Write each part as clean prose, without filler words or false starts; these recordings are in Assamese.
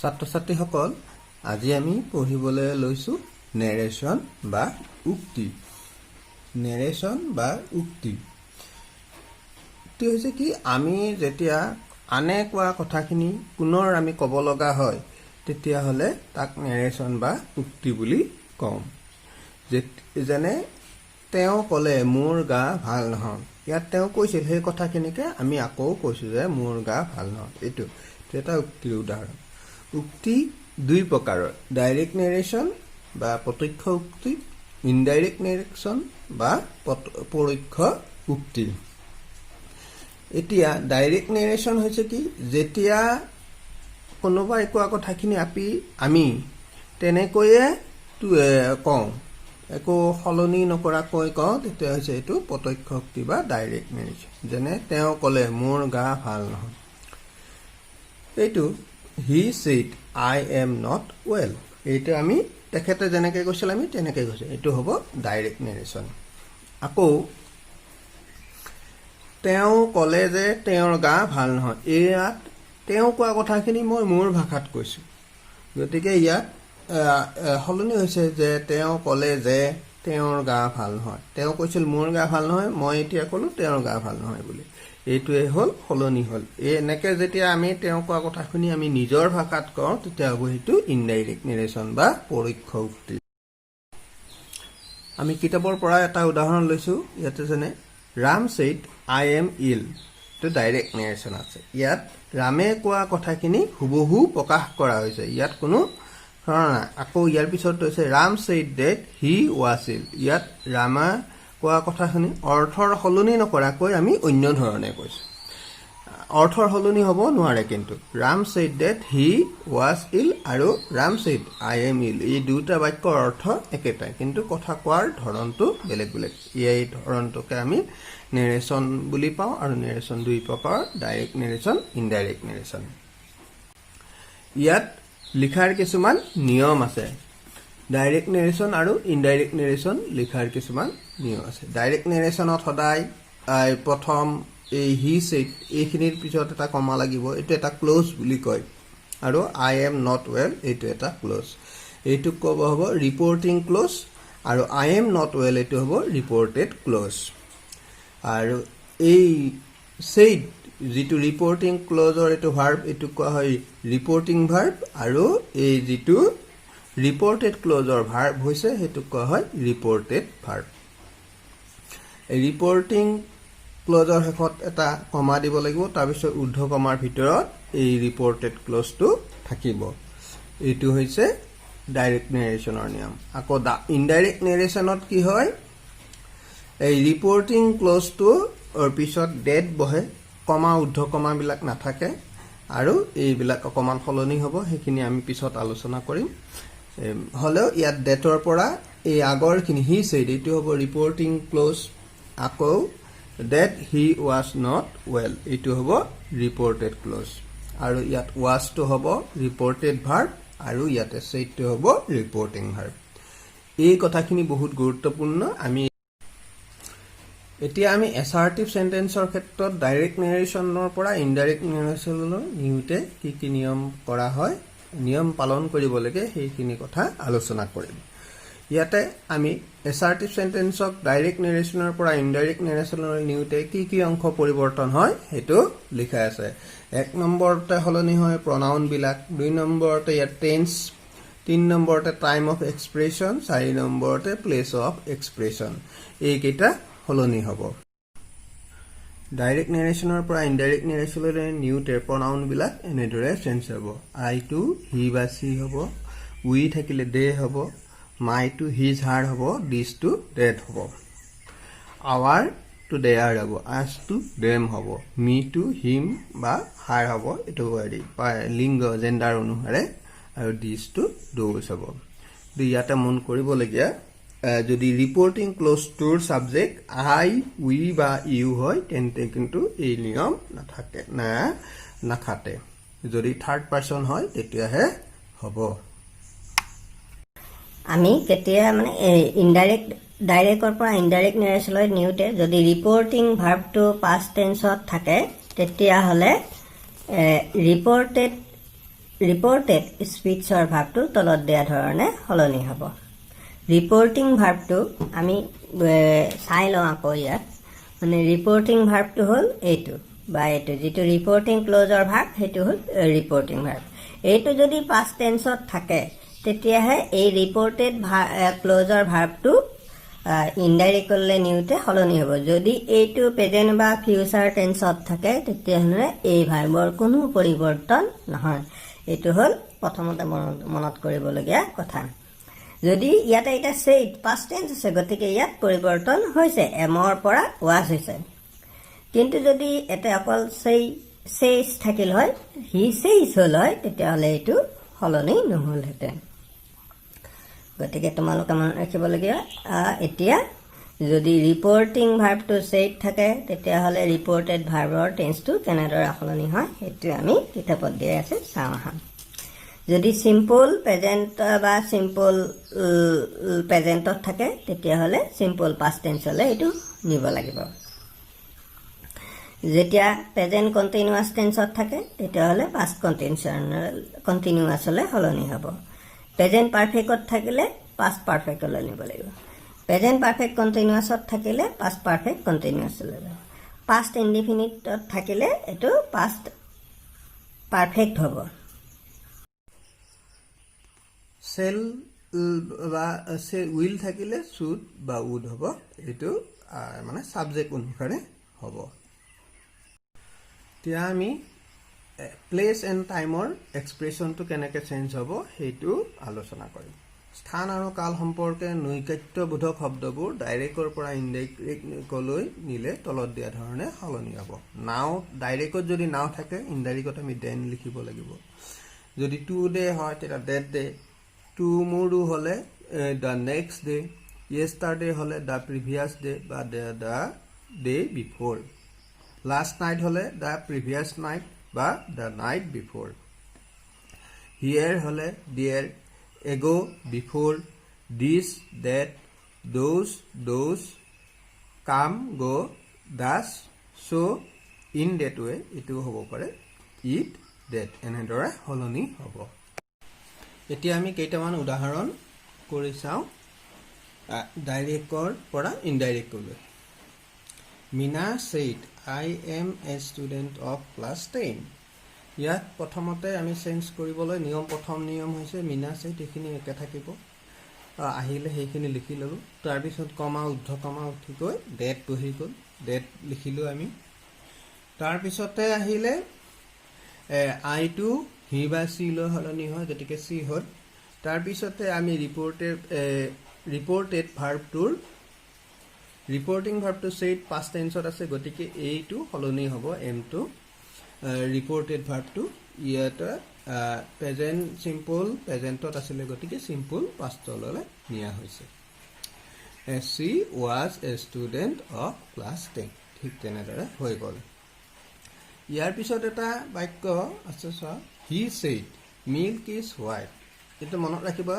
ছাত্ৰ ছাত্ৰীসকল, আজি আমি পঢ়িবলৈ লৈছোঁ নেৰেশ্যন বা উক্তি। নেৰেশ্যন বা উক্তি উক্তি হৈছে কি? আমি যেতিয়া আনে কোৱা কথাখিনি পুনৰ আমি ক'ব লগা হয়, তেতিয়াহ'লে তাক নেৰেশ্যন বা উক্তি বুলি কওঁ। যেনে তেওঁ ক'লে, "মোৰ গা ভাল নহয়।" ইয়াত তেওঁ কৈছিল, সেই কথাখিনিকে আমি আকৌ কৈছোঁ যে মোৰ গা ভাল নহয়। এইটো এটা উক্তিৰ উদাহৰণ। উক্তি দুই প্ৰকাৰৰ: ডাইৰেক্ট নেৰেশ্যন বা প্ৰত্যক্ষ উক্তি, ইনডাইৰেক্ট নেৰেশ্যন বা পৰোক্ষ উক্তি। এতিয়া ডাইৰেক্ট নেৰেশ্যন হৈছে কি? যেতিয়া কোনোবাই কোৱা কথাখিনি আমি তেনেকৈয়ে কওঁ, একো সলনি নকৰাকৈ কওঁ, তেতিয়া হৈছে এইটো প্ৰত্যক্ষ উক্তি বা ডাইৰেক্ট নেৰেশ্যন। যেনে তেওঁ ক'লে, "মোৰ গা ভাল নহয়।" এইটো "He said, 'I am not well.'" এইটো আমি তেখেতে যেনেকৈ কৈছিল, আমি তেনেকৈ কৈছোঁ। এইটো হ'ব ডাইৰেক্ট নেৰেশ্যন। আকৌ তেওঁ ক'লে যে তেওঁৰ গা ভাল নহয়। ইয়াত তেওঁ কোৱা কথাখিনি মই মোৰ ভাষাত কৈছোঁ। গতিকে ইয়াত সলনি হৈছে যে তেওঁ ক'লে যে তেওঁৰ গা ভাল নহয়। তেওঁ কৈছিল, "মোৰ গা ভাল নহয়।" মই এতিয়া ক'লোঁ তেওঁৰ গা ভাল নহয় বুলি। এইটোৱে হ'ল সলনি হ'ল। এই এনেকৈ যেতিয়া আমি তেওঁ কোৱা কথাখিনি আমি নিজৰ ভাষাত কওঁ, তেতিয়া হ'ব সেইটো ইনডাইৰেক্ট নেৰেশ্যন বা পৰোক্ষ উক্তি। আমি কিতাপৰ পৰা এটা উদাহৰণ লৈছোঁ ইয়াতে। যেনে "Ram said, 'I am ill.'" এইটো ডাইৰেক্ট নেৰেশ্যন আছে। ইয়াত ৰামে কোৱা কথাখিনি হুবহু প্ৰকাশ কৰা হৈছে, ইয়াত কোনো ধৰণৰ নাই। আকৌ ইয়াৰ পিছত হৈছে "Ram said that he was ill." ইয়াত ৰামে কোৱা কথাখিনি অৰ্থৰ সলনি নকৰাকৈ আমি অন্য ধৰণে কৈছোঁ। অৰ্থৰ সলনি হ'ব নোৱাৰে কিন্তু। "Ram said that he was ill" আৰু "Ram said, 'I am ill.'" এই দুটা বাক্যৰ অৰ্থ একেটাই, কিন্তু কথা কোৱাৰ ধৰণটো বেলেগ বেলেগ। এই ধৰণটোকে আমি নেৰেশ্যন বুলি পাওঁ। আৰু নেৰেশ্যন দুই প্ৰকাৰৰ: ডাইৰেক্ট নেৰেশ্যন, ইনডাইৰেক্ট নেৰেশ্যন। ইয়াত লিখাৰ কিছুমান নিয়ম আছে। ডাইৰেক্ট নেৰেশ্যন আৰু ইনডাইৰেক্ট নেৰেশ্যন লিখাৰ কিছুমান নিয়ম আছে। ডাইৰেক্ট নেৰেশ্যনত সদায় প্ৰথম এই হি ছেইড এইখিনিৰ পিছত এটা কমা লাগিব। এইটো এটা ক্ল'জ বুলি কয়। আৰু "I am not well" এইটো এটা ক্ল'জ। এইটোক ক'ব হ'ব ৰিপৰ্টিং ক্ল'জ আৰু "I am not well" এইটো হ'ব ৰিপৰ্টেড ক্ল'জ। আৰু এই ছেইড যিটো ৰিপৰ্টিং ক্লজৰ এইটো ভাৰ্ব, এইটো কোৱা হয় ৰিপৰ্টিং ভাৰ্ব। আৰু এই যিটো ৰিপৰ্টেড ক্লজৰ ভাৰ্ব হৈছে, সেইটোক কোৱা হয় ৰিপৰ্টেড ভাৰ্ব। এই ৰিপৰ্টিং ক্লজৰ শেষত এটা কমা দিব লাগিব। তাৰপিছত ঊৰ্ধ্ব কমাৰ ভিতৰত এই ৰিপৰ্টেড ক্লজটো থাকিব। এইটো হৈছে ডাইৰেক্ট নেৰেশ্যনৰ নিয়ম। আকৌ ইনডাইৰেক্ট নেৰেশ্যনত কি হয়? এই ৰিপৰ্টিং ক্লজটোৰ পিছত ডেট বহে, কমা ঊৰ্ধ্ব কমাবিলাক নাথাকে আৰু এইবিলাক অকণমান সলনি হ'ব। সেইখিনি আমি পিছত আলোচনা কৰিম। হ'লেও ইয়াত ডেটৰ পৰা এই আগৰখিনি হি ছেইড এইটো হ'ব ৰিপৰ্টিং ক্লজ। আকৌ "that he was not well" এইটো হ'ব ৰিপৰ্টেড ক্লজ। আৰু ইয়াত ৱাজটো হ'ব ৰিপৰ্টেড ভাৰ্ব আৰু ইয়াতে ছেইডটো হ'ব ৰিপৰ্টিং ভাৰ্ব। এই কথাখিনি বহুত গুৰুত্বপূৰ্ণ। আমি এতিয়া এছাৰ্টিভ চেণ্টেন্সৰ ক্ষেত্ৰত ডাইৰেক্ট নেৰেশ্যনৰ পৰা ইনডাইৰেক্ট নেৰেশ্যনলৈ নিওঁতে কি কি নিয়ম কৰা হয়, নিয়ম পালন কৰিব লাগে, সেইখিনি কথা আলোচনা কৰিম। ইয়াতে আমি এছাৰ্টিভ চেণ্টেন্সক ডাইৰেক্ট নেৰেশ্যনৰ পৰা ইনডাইৰেক্ট নেৰেশ্যনলৈ নিওঁতে কি কি অংশ পৰিৱৰ্তন হয়, সেইটো লিখা আছে। এক নম্বৰতে সলনি হয় প্ৰনাউনবিলাক, দুই নম্বৰতে ইয়াত টেন্স, তিনি নম্বৰতে টাইম অফ এক্সপ্ৰেছন, চাৰি নম্বৰতে প্লেচ অফ এক্সপ্ৰেছন। এইকেইটা সলনি হ'ব। ডাইৰেক্ট নেৰেশ্যনৰ পৰা ইনডাইৰেক্ট নেৰেশ্যনলৈ নিওঁতে প্ৰনাউনবিলাক এনেদৰে চেঞ্জ হ'ব। আইটো হি বা চি হ'ব, উই থাকিলে দে হ'ব, মাইটো his হাৰ হ'ব, দিছটো ডেট হ'ব, আৱাৰ টু there হ'ব, আছ টু দেম হ'ব, মি টু হিম বা হাৰ হ'ব, এইটো হেৰি লিংগ জেণ্ডাৰ অনুসাৰে, আৰু these two those হ'ব। কিন্তু ইয়াতে মন কৰিবলগীয়া, যদি ৰিপৰ্টিং ক্লজটোৰ ছাবজেক্ট আই, উই বা ইউ হয়, তেন্তে কিন্তু এই নিয়ম নাথাকে না, নাখাটে। যদি থাৰ্ড পাৰ্চন হয়, তেতিয়াহে হ'ব। আমি কেতিয়া মানে এই ইনডাইৰেক্ট ডাইৰেক্টৰ পৰা ইনডাইৰেক্ট নেৰেশ্যনলৈ নিওঁতে যদি ৰিপৰ্টিং ভাৰ্বটো পাষ্ট টেন্সত থাকে, তেতিয়াহ'লে ৰিপৰ্টেড ৰিপৰ্টেড স্পীচৰ ভাৰ্বটো তলত দিয়া ধৰণে সলনি হ'ব। ৰিপৰ্টিং ভাৰ্বটো আমি চাই লওঁ আকৌ। ইয়াত মানে ৰিপৰ্টিং ভাৰ্বটো হ'ল এইটো বা এইটো, যিটো ৰিপৰ্টিং ক্লজৰ ভাৰ্ব, সেইটো হ'ল ৰিপৰ্টিং ভাৰ্ব। এইটো যদি পাষ্ট টেন্সত থাকে, তেতিয়াহে এই ৰিপৰ্টেড ক্লজৰ ভাৰ্বটো ইনডাইৰেক্টলৈ নিওঁতে সলনি হ'ব। যদি এইটো প্ৰেজেণ্ট বা ফিউচাৰ টেন্সত থাকে, তেতিয়াহ'লে এই ভাৰ্বৰ কোনো পৰিৱৰ্তন নহয়। এইটো হ'ল প্ৰথমতে মনত কৰিবলগীয়া কথা। যদি ইয়াতে এতিয়া ছেইড পাষ্ট টেন্স আছে, গতিকে ইয়াত পৰিৱৰ্তন হৈছে, এমৰ পৰা ৱাজ হৈছে। কিন্তু যদি ইয়াতে অকল চেইজ থাকিল হয়, হি চেইজ হ'ল হয়, তেতিয়াহ'লে এইটো সলনি নহ'লহেঁতেন। গতিকে তোমালোকে মনত ৰাখিবলগীয়া, এতিয়া যদি ৰিপৰ্টিং ভাৰ্বটো ছেইড থাকে, তেতিয়াহ'লে ৰিপৰ্টেড ভাৰ্বৰ টেন্সটো কেনেদৰে সলনি হয়, সেইটো আমি কিতাপত দিয়া আছে, চাওঁ আহা। যদি চিম্পল প্ৰেজেণ্ট বা চিম্পল প্ৰেজেণ্টত থাকে, তেতিয়াহ'লে চিম্পল পাষ্ট টেন্সলৈ এইটো নিব লাগিব। যেতিয়া প্ৰেজেণ্ট কণ্টিনিউৱাছ টেন্সত থাকে, তেতিয়াহ'লে পাষ্ট কণ্টিনিউৱাছলৈ সলনি হ'ব। প্ৰেজেণ্ট পাৰফেক্টত থাকিলে পাষ্ট পাৰফেক্টলৈ নিব লাগিব। প্ৰেজেণ্ট পাৰফেক্ট কণ্টিনিউৱাছত থাকিলে পাষ্ট পাৰফেক্ট কণ্টিনিউৱাছলৈ যাব। পাষ্ট ইনডিফিনিটত থাকিলে এইটো পাষ্ট পাৰফেক্ট হ'ব। চেল বা will থাকিলে should বা উড হ'ব। এইটো মানে ছাবজেক্ট অনুসাৰে হ'ব। এতিয়া আমি প্লেচ এণ্ড টাইমৰ এক্সপ্ৰেশ্যনটো কেনেকৈ চেঞ্জ হ'ব, সেইটো আলোচনা কৰিম। স্থান আৰু কাল সম্পৰ্কে নৈকট্যবোধক শব্দবোৰ ডাইৰেক্টৰ পৰা ইনডাইৰেক্টলৈ নিলে তলত দিয়া ধৰণে সলনি হ'ব। নাও, ডাইৰেক্টত যদি নাও থাকে, ইনডাইৰেক্টত আমি then লিখিব লাগিব। যদি টু ডে হয়, তেতিয়া ডেট ডে। টুমৰো হ'লে the next day. Yesterday হ'লে the previous day বা the day before. Last night হ'লে the previous night বা the night before. হিয়েৰ হ'লে there, ago, before, this, that, those, those, come, go, thus, so, in that way, এইটোও হ'ব পাৰে, it, date, এনেদৰে সলনি হ'ব। এতিয়া আমি কেইটামান উদাহৰণ কৰি চাওঁ ডাইৰেক্টৰ পৰা ইনডাইৰেক্টলৈ। Meena said, "I am a student of class 10." ইয়াত প্ৰথমতে আমি চেঞ্জ কৰিবলৈ নিয়ম, প্ৰথম নিয়ম হৈছে মীনা ছেইড, সেইখিনি একে থাকিব। আহিলে সেইখিনি লিখি ল'লোঁ। তাৰপিছত কমা, ঊৰ্ধ কমা উঠি গৈ ডেট বহি গ'ল, ডেট লিখিলোঁ আমি। তাৰপিছতে আহিলে আইটো হি বা চি লৈ সলনি হয়, গতিকে চি হ'ল। তাৰপিছতে আমি ৰিপৰ্টেড ভাৰ্বটোৰ, ৰিপৰ্টিং ভাৰ্বটো ছেইড পাষ্ট টেন্সত আছে, গতিকে এইটো সলনি হ'ব, এমটো। ৰিপৰ্টেড ভাৰ্বটো ইয়াত প্ৰেজেণ্ট চিম্পল প্ৰেজেণ্টত আছিলে, গতিকে চিম্পল পাষ্টলৈ নিয়া হৈছে। She was a student of class 10, ঠিক তেনেদৰে হৈ গ'ল। ইয়াৰ পিছত এটা বাক্য আছে, চোৱা। He said, "Milk is white." এইটো মনত ৰাখিবা,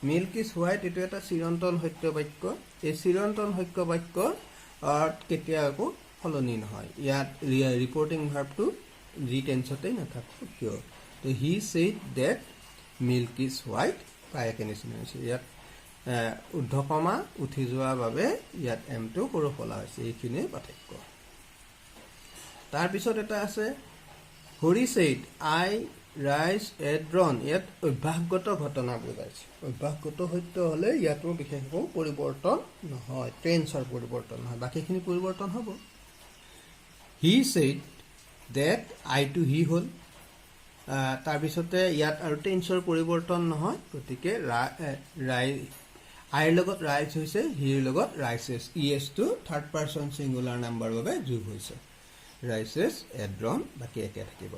milk is white, এইটো এটা চিৰন্তন সত্য বাক্য। এই চিৰন্তন সত্য বাক্য কেতিয়া একো সলনি নহয়। ইয়াত ৰিপৰ্টিং ভাৰ্বটো যি টেন্সতেই নাথাকক কিয়। তো he said that milk is white, প্ৰায় একে নিচিনা হৈছে। ইয়াত ঊৰ্ধ্বকমা উঠি যোৱাৰ বাবে ইয়াত এমটো সৰু ফলা হৈছে, এইখিনিয়ে পাৰ্থক্য। তাৰপিছত এটা আছে, Hari said, "I rise at dawn." ইয়াত অভ্যাসগত ঘটনা বুজাইছে। অভ্যাসগত সত্য হ'লে ইয়াতো বিশেষ একো পৰিৱৰ্তন নহয়, টেন্সৰ পৰিৱৰ্তন নহয়, বাকীখিনি পৰিৱৰ্তন হ'ব। হি ছেইড ডেট, আইটো হি হ'ল। তাৰপিছতে ইয়াত আৰু টেন্সৰ পৰিৱৰ্তন নহয়, গতিকে ৰাই আইৰ লগত ৰাইজ হৈছে, হিৰ লগত ৰাইচেছ, ই এছটো থাৰ্ড পাৰ্চন ছিংগুলাৰ নাম্বাৰ বাবে যোগ হৈছে। ৰাইচেছ এট ডন, বাকী একে থাকিব।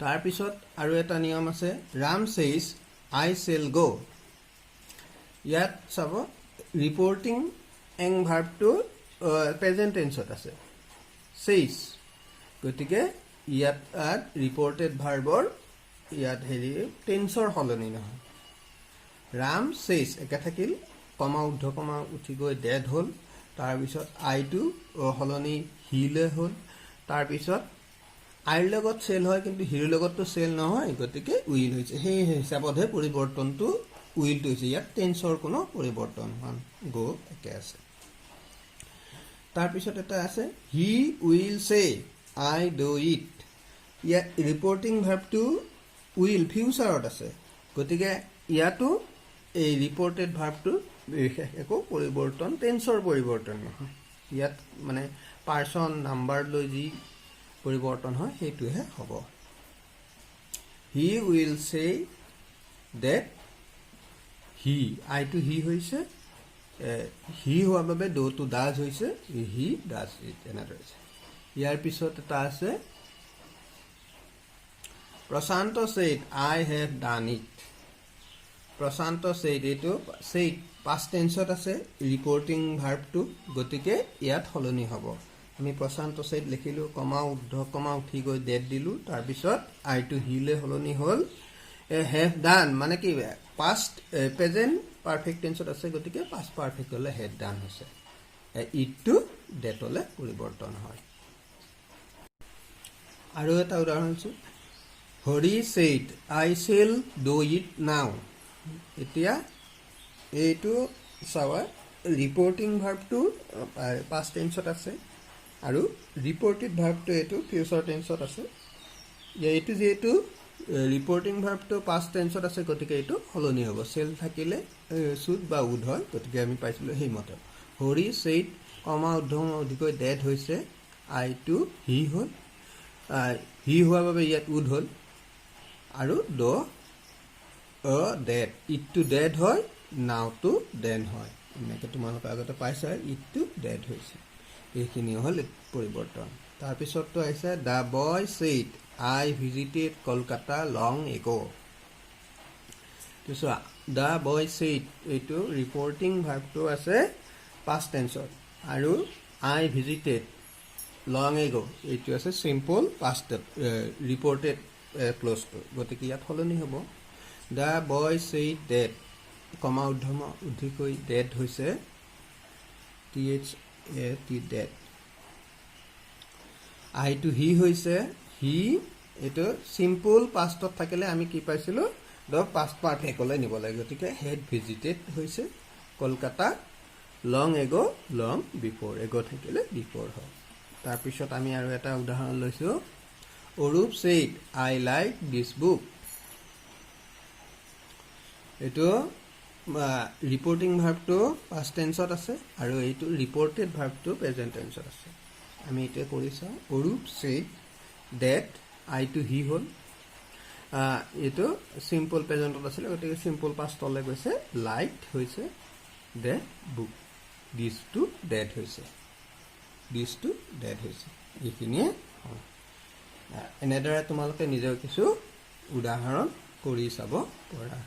তাৰপিছত আৰু এটা নিয়ম আছে, Ram says, "I shall go." ইয়াত চাব, ৰিপৰ্টিং এং ভাৰ্বটো প্ৰেজেণ্ট টেন্সত আছে, চেইজ, গতিকে ইয়াত ৰিপৰ্টেড ভাৰ্বৰ ইয়াত হেৰি টেন্সৰ সলনি নহয়। ৰাম চেইজ একে থাকিল, কমা, ঊৰ্ধ্ব কমা উঠি গৈ ডেট হ'ল। তাৰপিছত আইটো সলনি হিলৈ হ'ল। তাৰপিছত আইৰ লগত চেল হয়, কিন্তু হিৰ লগততো চেল নহয়, গতিকে will হৈছে। সেই হিচাপতহে পৰিৱৰ্তনটো উইলটো হৈছে। ইয়াত টেন্সৰ কোনো পৰিৱৰ্তন হোৱা, গ' একে আছে। তাৰপিছত এটা আছে, "He will say I do it." ইয়াত ৰিপৰ্টিং ভাৰ্বটো will ফিউচাৰত আছে, গতিকে ইয়াতো এই ৰিপৰ্টেড ভাৰ্বটো বিশেষ একো পৰিৱৰ্তন, টেন্সৰ পৰিৱৰ্তন নহয়। ইয়াত মানে পাৰ্চন নাম্বাৰ লৈ যি পৰিৱৰ্তন হয়, সেইটোহে হ'ব। He will say that he, আইটো হি হৈছে, হি হোৱাৰ বাবে ড'টো ডাজ হৈছে, he does it, এনেদৰে হৈছে। ইয়াৰ পিছত এটা আছে, Prashanta said, "I have done it." Prashanta said, এইটো ছেইড পাষ্ট টেন্সত আছে ৰিপৰ্টিং ভাৰ্বটো, গতিকে ইয়াত সলনি হ'ব। আমি প্ৰশান্ত ছেইড লিখিলোঁ, কমা, ঊৰ্ধ কমা উঠি গৈ ডেট দিলোঁ। তাৰপিছত আইটো হিলে সলনি হ'ল। Have done মানে কি? পাষ্ট, প্ৰেজেণ্ট পাৰফেক্ট টেন্সত আছে, গতিকে পাষ্ট পাৰফেক্ট হ'লে হেড ডান হৈছে। ইটটো ডেটলৈ পৰিৱৰ্তন হয়। আৰু এটা উদাহৰণ হৈছে, Hari said, "I shall do it now." এতিয়া এইটো চাবা, ৰিপৰ্টিং ভাৰ্বটো পাষ্ট টেন্সত আছে আৰু ৰিপৰ্টেড ভাৰ্বটো এইটো ফিউচাৰ টেন্সত আছে। এইটো যিহেতু ৰিপৰ্টিং ভাৰ্বটো পাষ্ট টেন্সত আছে, গতিকে এইটো সলনি হ'ব। চেল থাকিলে should বা উড হয়, গতিকে আমি পাইছিলোঁ সেইমতে হৰি ছেইড, কমা, ঊৰ্ধ অধিকৈ ডেট হৈছে, আইটো হি হ'ল, হি হোৱাৰ বাবে ইয়াত উড হ'ল আৰু ড অ ডেট, ইটটো ডেট হয়, নাওটো দেন হয়। এনেকৈ তোমালোকে আগতে পাইছা, ইটটো ডেট হৈছে। এইখিনি হ'ল পৰিৱৰ্তন। তাৰপিছতটো আহিছে, The boy said, "I visited Kolkata long ago." চোৱা, the boy said, এইটো ৰিপৰ্টিং ভাৰ্বটো আছে পাষ্ট টেন্সত আৰু আই ভিজিটেড লং এগ', এইটো আছে চিম্পল পাষ্ট ৰিপৰ্টেড ক্লজটো, গতিকে ইয়াত সলনি হ'ব। The boy said that, কমা, ঊৰ্ধ অধিকৈ ডেট হৈছে, THAT, that. আইটো হি হৈছে, হি এইটো চিম্পল পাষ্টত থাকিলে আমি কি পাইছিলোঁ? The past পাৰফেক্টলৈ নিব লাগে, গতিকে হেড ভিজিটেড হৈছে Kolkata long ago, long before, ago থাকিলে বিফ'ৰ হয়। তাৰপিছত আমি আৰু এটা উদাহৰণ লৈছোঁ, Arup said, "I like this book." এইটো ৰিপৰ্টিং ভাৰ্বটো পাষ্ট টেন্সত আছে আৰু এইটো ৰিপৰ্টেড ভাৰ্বটো প্ৰেজেণ্ট টেন্সত আছে। আমি এতিয়া কৰি চাওঁ। অৰূপ ছেইড ডেট, আইটো হি হ'ল, এইটো চিম্পল প্ৰেজেণ্টত আছিলে, গতিকে চিম্পল পাষ্টলৈ গৈছে, লাইক হৈছে, the book, দিছটো ডেট হৈছে, দিছটো ডেট হৈছে। এইখিনিয়ে হয়। এনেদৰে তোমালোকে নিজৰ কিছু উদাহৰণ কৰি চাব পাৰা।